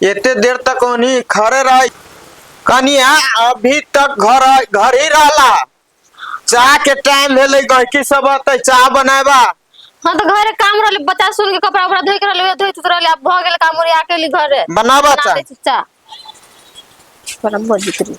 एते देर तक ओनी खड़े रह कनिया अभी तक घर घर ही रहला। चाह के टाइम भेलै, गहकी सब अतै चाह बनाबा। हाँ तो घरे काम रहले, बच्चा सुन के कपड़ा उपड़ा धोइ के रहले, धोइत रहले, अब भ गेल काम, ओरिया के अली घरे बनाबा बना चाह। दै छी चाह। बड़ा बजैत रही।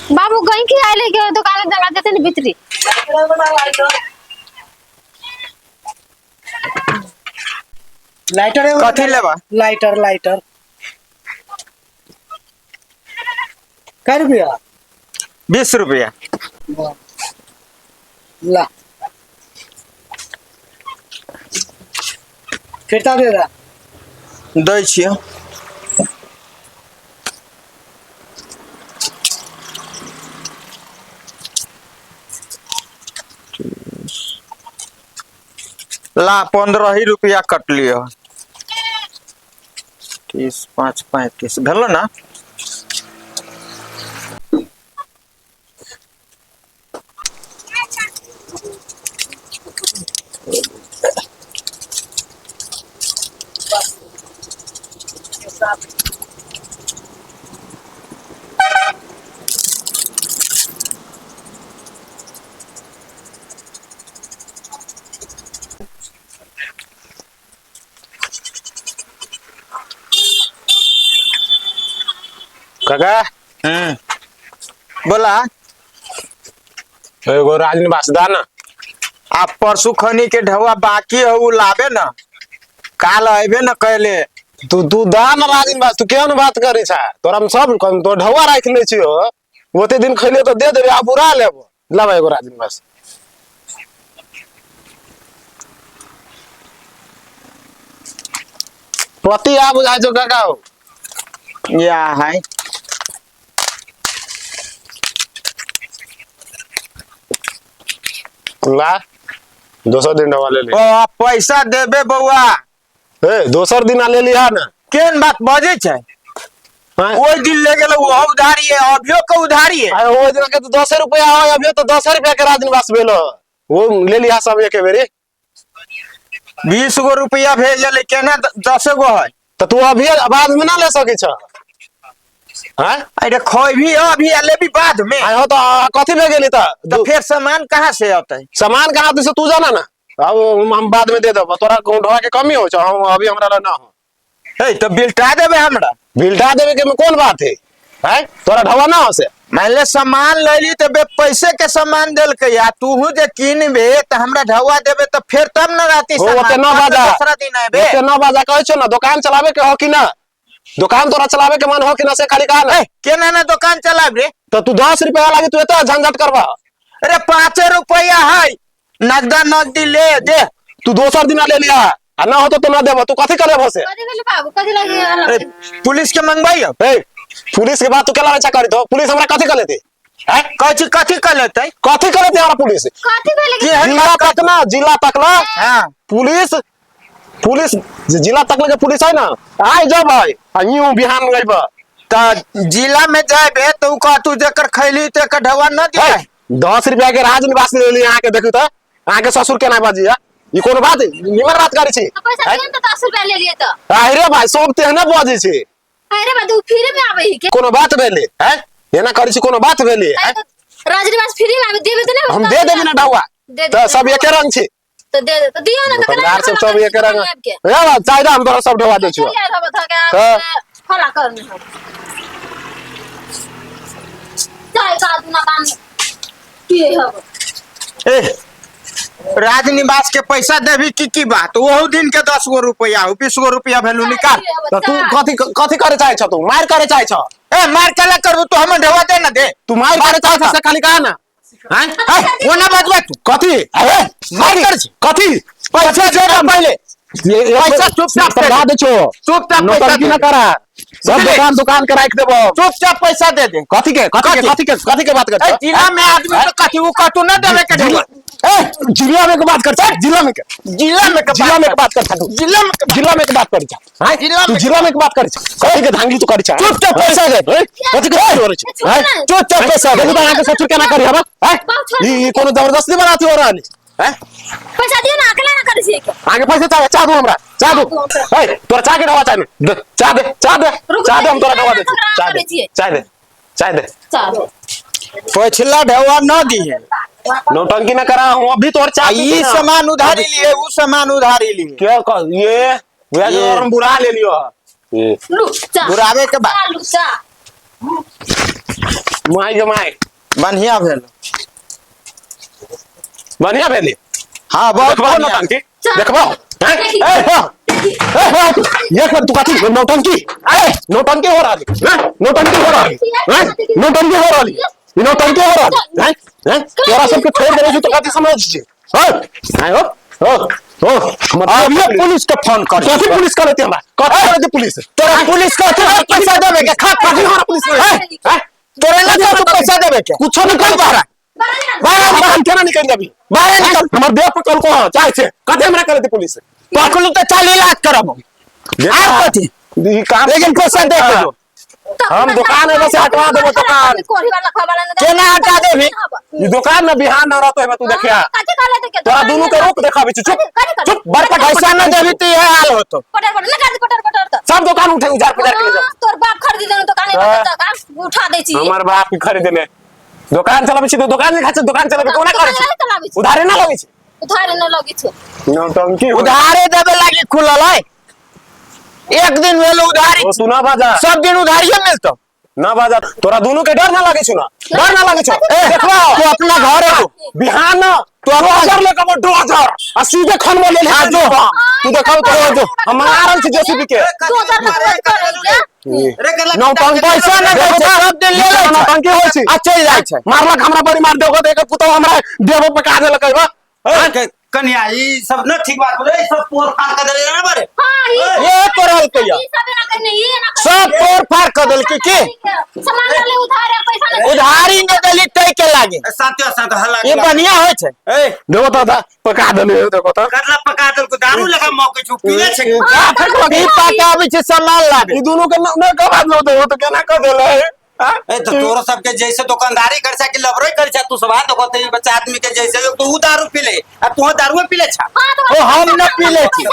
बाबू गई की आइले के दुकान में जगा देते ने भीतरी। लाइटर एगो। कथी लेबा? लाइटर लाइटर कै रुपया? 20 रुपया। ला फिरता दे दा। दै छियै। ला 15 ही रुपया कट लियो। 30 5 35 भेलो ना। काका। बोला। एगो राजनिवास दा ना। आ परसू खनी के ढवा बाकी है, उ लाबे ना, काल अबे ना कैले। तू तू दा ना राजनिवास, तू केहन बात करै छा? तोरा हम सब कम तो ढवा राखि लै छियो, ओते दिन खैलियो तो दे देबे, आब उड़ा लेबो। लाबा एगो राजनिवास। पति आ बुझाइ छौ काका हो। या है ला दोसर दिन ढवा ले ली। ओ पैसा देबे बौआ। ए दोसर दिन आ ले लिहा ना। केहन बात बजै छै? हाँ? ओहि दिन ले गेल ओहो उधारी है, अभियो के उधारी है। अरे ओहि दिन के तो 10 रुपया है, अभियो तो 10 रुपया के राजनिवास भेल हो। वो ले लिहा सब एके बेरी। 20 गो रुपया भेजल केना 10 गो है? तो तू अभी बाद में ना ले सकै छ? हैं? अरे खोबी अभी आ लेबी बाद में। आइ हो तो कथी भे गेली त? तो फिर सामान कहाँ से अतै? सामान कहाँ से तू जाना ना, अब हम बाद में दे देबो। तोरा कहूं ढोआ के कमी हो छौ, हम अभी हमरा ला ना हो। हे तो बिलटा देबे हमरा। बिलटा देबे के में कौन बात है? हैं? तोरा ढोआ ना हो से? मान ले सामान ले ली तो बे पैसे के सामान देलकै, आ तूहू जे किनबे त हमरा ढौआ देबे तो फिर तब न रहती हो, सामान, ओते न तब न बाजा। दूसरा दिन आबे। ओते न बाजा कहै छौ ना, दुकान चलावे के हो कि ना? दुकान तोरा चलावे के मन हो कि ना से खाली कहा ना। ए, केना ना दुकान चलाब रे? तो तू 10 रुपया लागे तू एते झंझट करबा? अरे 5 रुपया है, नगदा नगदी ले दे। तू दोसर दिन ले लिया आ ना हो तो ना देबो, तू कथी करबो से? कथी भेल बाबू, कथी लागी? अरे पुलिस के मंगवाई अब। ए पुलिस के बात तू केला अच्छा करी तो पुलिस हमरा कथी कर लेते? हैं? कथी कथी कर लेते? कथी कर लेते हमरा पुलिस? कथी भेल? की है? जिला तक ना, जिला तक ना। हाँ। पुलिस पुलिस जिला तक लगे पुलिस है ना, आइ जब आइ आ यूं बिहान गइब। त जिला में जाबे तो उ कहतू जेकर खैली तेकर ढौआ न दिया। 10 रुपया के राजनिवास ले ली अहाँ के, देखू त अहाँ के ससुर केना बाजी है? ई कोनो बात निमन बात करै छी? तो पैसा दियौ न त 10 रुपया ले लिए त। अरे भाई सब तेहने बजै छै। अरे बा तू फ्री में आबै ही के? कोनो बात भेलै? हैं? एना करै छी कोनो बात भेलै? हैं? राजनिवास फ्री में आबै देबे त ना? हम दे देबी ना ढौआ। दे त दे। सब एके रंग छै। तो दे दे, तो दियौ ना त। दुकानदार सब सब एके रंग। ए बा चाय हम तोरा सब ढौआ दै छियौ। तो फला कर नहीं चाय का दुना काम पिए हब। ए राजनिवास के पैसा देबी की की बात? ओहू दिन के 10 गो रुपया हो, 20 गो रुपया भेलू निकाल। त तू कथी कथी करे चाहे छ? तू मार करे चाहे छ? ए मार केला करबू तू? हमर ढौआ दे ना दे। तू मार करे चाहे छ से खाली कहा ना। हैं? ए, ओना बजबा तू कथी? अरे मार कर छी। कथी? पैसा दे ना पहले। ये पैसा चुपचाप दे समझा दे छो चुपचाप पैसा नौटंकी दे ना करा सब बुझली? दुकान दुकान के राख देबो। चुपचाप पैसा दे दे। कथी के कथी के कथी के कथी के बात कर? ए, जिला में आदमी तो कथी उ कतू ना देवे के जिला ए जिला में के बात कर छा, जिला में के जिला में के जिला में के बात कर छा तू। जिला में के जिला में के बात कर छा। हां जिला तू में जिला में के बात कर छा, कथी के धांगी तू कर छा? चुपचाप पैसा दे। ए, कथी के करे छा? छोड़ हैं? ना। चुपचाप पैसा दे। देखू तो अहाँके ससुर केना करी हबा? हैं? बाप छोड़। ई कोनो जबरदस्ती बनाती हो रहल हैं? पैसा दियो ना, अकेला ना करै छियै के। आगे पैसा चाहे चाह दू हमरा, चाह दू। ए तोरा चाह के ढवा चाह दे, चाह दे, चाह दे, रुक चाह दे, हम तोरा जा, ढवा दे, हमरा चाह दे, करै छियै। चाह दे, चाह दे। चल। पछिला ढेवा न दिए। नौटंकी ना करा हूं अभी तोर आ चाह ई सामान उधारी लिए, उ सामान उधारी लिए। क्या कह ये वह ये। हम बुरा ले लियो ये लू चा। बुराबे के बाद। चा, लू चा। माई के माई। बढ़िया भेल। बढ़िया भेली। हाँ बहुत देखबो बढ़िया। नौटंकी चल। देखबो हैं? देखी। ए हो ए हो ये कर तू कथी नौटंकी? ए नौटंकी हो रहली हैं? नौटंकी हो रहली हैं? नौटंकी हो रहली, ई नौटंकी हो रहली हैं? हैं तोरा सबके छोड़ देबो छी तो कथी समझ छी? हैं आय हो हो हो हमर अब ये पुलिस के फोन कर। कथी पुलिस करते हमरा? कथी करते पुलिस? तोरा पुलिस के पैसा देवे के खा कथी हमरा पुलिस करे? हैं? हैं? तोरा ना तो पैसा देवे के कुछो नहीं कर बाहर बाहर बाहर हम केना निकल जाबी? बाहर निकल। हमर देह पर कल को चाहे छे कथी हमरा करते पुलिस? पकड़ू तो 40 लाख करब। आर कथी? ई काम लेकिन पैसा दे के जो। हम दुकान एगो से हटवा देबो दुकान। कोढ़ी वाला खावा ना। केना हटा देबही? ई दुकान में बिहान न रहतो हेबे तू देखिया। कथी कहले तो के? तोरा दुनू के रोक देखाबे छी। चुप चुप बड़का पैसा न देबी तो यह हाल होतो। पटर पटर ना कर, पटर पटर तो। सब दुकान उठे उजार पुजार के ले जाओ। हाँ, तोर बाप खरीद देनु दुकान हाँ। तो उठा दै छी। हमर बाप के खरीदले दुकान चलाबै छी तो दुकान नहीं खाइ छै, दुकान चलाबै कोना करै दुकान छै? चलाबै छी। उधारे ना लगै छै। उधारे न लगै छै। नौटंकी उधारे देवे लागी खुलल है। एक दिन भेल उधारी, ओ तू ना बाजा, सब दिन उधारिये मिलतो। ना बाजा, तोरा दुनू के डर ना लागै छौ ना? डर ना लागै छौ? ए देखबो तू अपना घर हो। बिहान ना तो 2000 ले के 2000 आ सीधे खनवा ले ले जो। तू देखाउ तो जो हम मंगा रहल छी जेसीबी के। 2000 रुपया करै छै। नौटंकी पैसा न दै छै, सब दिन ले लै छै। नौटंकी होइ छै। आ चलि जाइ छै। मारलक हमरा बड़ी मार देबो त एकर पुतहु हमरा देबो पका देलक बा। कन्या ई सब न ठीक बात बोले, ई सब पोर फाड़ के देले ना बारे। हां, ई ये तोड़ल के ई सब एना कहने, ई एना कहने। सब तोड़ फाड़ कर देलकी की? सामान ले उधारे पैसा न। उधारी न देली तै के लागी। शांति हो, शांत हल्ला। ये बढ़िया होइ छै। ए देबो त दा पका देले देखो त। करला पका देल को दारू लगा मौके छु पीले छै। का फेंकलक? ई पकाबै छै सामान लाबे। ई दुनू के न कबा दो तो केना क देले? ए तो तोरो सबके जैसे दुकानदारी कर छा कि लबरे कर छा तू सब हाथ देखो बच्चा आदमी के जैसे तो उ दारू पी ले आ तू दारूए पी ले छा। हां, तो ओ हम न पी ले छी।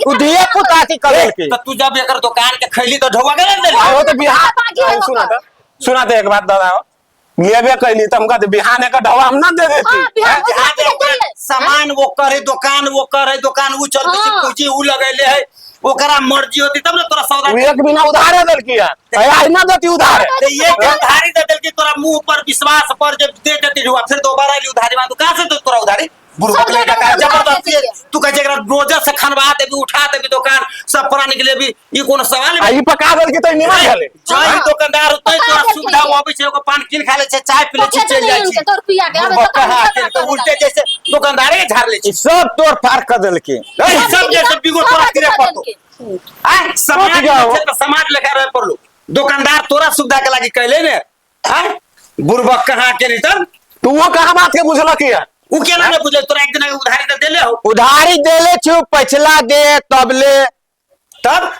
उ धिया पुता अथी कर के। तो तू जब एकर दुकान के खैली तो ढोवा के ना देली। ओ तो बिहान बाकी है सुना ओकर। त सुना त एक बात दादा लेबे कैली त हम कहते बिहान एकर ढवा हम ना दे देती। हां, बिहान जहाँ उधार जे ओकरा सामान वो करे दुकान वो करे दुकान उ चलते छै हाँ। पूंजी उ लगैले है ओकरा मर्जी होती तब ना तोरा सौदा। उ एक बिना उधारे देलकी है आई ना देती उधारे। तो ये के उधारी दे देलकी तोरा मुंह पर विश्वास पर जब दे देती हुआ फिर दोबारा आइली उधारी मांग, तो कहां से तो तोरा उधारी? बुढ़वा सब के लड़का जगह जबरदस्ती उधार देती। तू कहे छै एकरा रोजा से खनवा देबी उठा देबी दुकान सब प्राणी के लेबी ई कोनो सवाल आ ई पका देलकी त निमन भेलै। जय दुकानदार होतै पका तोरा देलकै। सुविधा आबै छै एगो पान कीन खा ले छै चाय पी ले छै पका चलि जाइ देलकै छै। तोर पिया के, आबे बुढ़वा दुकान कहाँ में के तो उल्टे जैसे दुकानदारे के झाड़ ले ई छै। सब तोड़ फाड़ कर देलकी। ए, सब जैसे बिगो तोरा गिरे पड़तो। आय समाज गया में छै त समाज लेखा रहे पड़लो दुकानदार तोरा सुविधा के लागी कहले ने। आय बुढ़वा कहाँ के नहीं तब तू वो कहाँ बात के बुझलक है? उ केना ने बुझल तोरा एक दिन उधारी त देले हो। उधारी देले छी पछिला दे तब ले। तब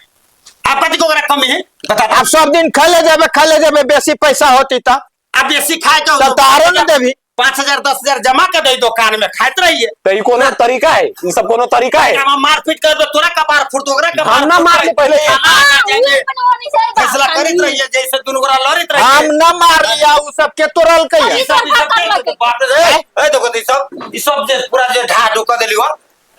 आपत्ति को ओकरा कमी है बता आब सब दिन खले जेबे खले जेबे बेसी पैसा होती त आ बेसी खाए के तब तो आरो न देबी। 5000 10000 जमा कर दे दुकान में खाइत रहिए। त ई कोनो तरीका है? ई सब कोनो तरीका है? हम मारपीट कर दे तोरा कपार फुट ओकरा कपार हम ना फुट। मारली पहले ये। थाना आ जाएंगे, हां, अपन ओनी से फैसला करैत रहिए जैसे दुनू गोरा लड़ैत रहिए। हम न मारलिया उ सब के तोड़ल के। ई सब ई सब के बाप रे ए देखो त ई सब ई सब जे पूरा जे ढा ढोका देली हो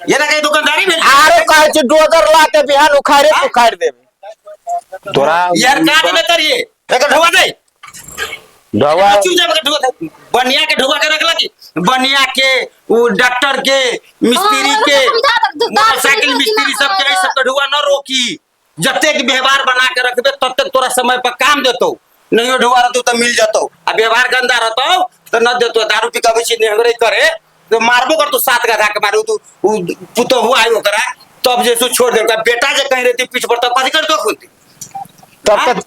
ये ना कहीं दुकानदारी भेल। आरो कहै छै डोजर ला के बिहान उखाड़े उखाड़ देबे। तोरा यार का देने करिए एकर ढोवा दे ढवा चुप जाबे के ढोवा दे। बनिया के ढोवा के रखला की बनिया के उ डॉक्टर के मिस्त्री हाँ, के समझा दे, मोटरसाइकिल मिस्त्री सब के ई सब के ढोवा न रोकी। जतेक व्यवहार बना के रखबे ततेक तोरा समय पर काम देतौ, नहीं ढोवा रहतौ त मिल जतौ आ व्यवहार गंदा रहतौ त न देतौ। दारू पी के अबै छी नेहरे करे तो मारबो करतौ 7 गधा के मारू तू उ पुतोहु आई ओकरा तब जे सो छोड़ देलका। बेटा जे कहीं रहती पीठ पर तब कथी करतो खुद? तब तक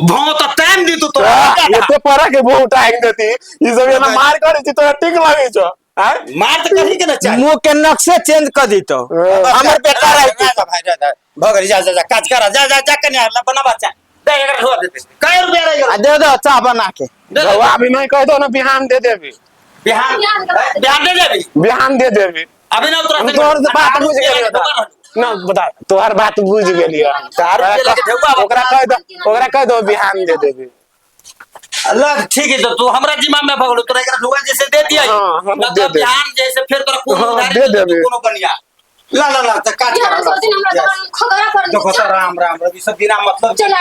भाव तो टाइम दी तू तो। एते परा के बहुत टाइम देती ई सब एना मार करे छी तोरा ठीक लागे छौ आय? मार तो कहीं के ना चाही। मुंह के नक्शे चेंज कर दीतो हमर बेटा रहती। जा भाई, जा जा भगरी, जा जा जा काज करा, जा जा जा कन्या ला बना बच्चा दे एकरा ढोआ दे दे। कै रुपया रह गेल? आ दे दो चाह बना के। दे दे। रउआ अभी नहीं कह दो ना, बिहान दे देबी। बिहान बिहान के बाद। बिहान दे देबी। बिहान दे देबी। अभी ना तोरा हम तोहर बात बुझ गेलियो ना, बता तोहर बात बुझ गेलियो। दारू के लगे ढेउआ। ओकरा कह दो, ओकरा कह दो बिहान दे देबी। अल्लाह, ठीक है, तो तू हमरा जिम्मा में भगलो, तोरा एकरा ढुआ जैसे दे दिया। हाँ, हाँ, ना दे तो दे। बिहान जैसे फिर तोरा कोनो हाँ, उधारी दे दे देबी। कोनो बनिया ला ला ला त काज ये करा हम सोचे हमरा ला। खगड़ा पर देखो तो राम राम रवि सब बिना मतलब चला।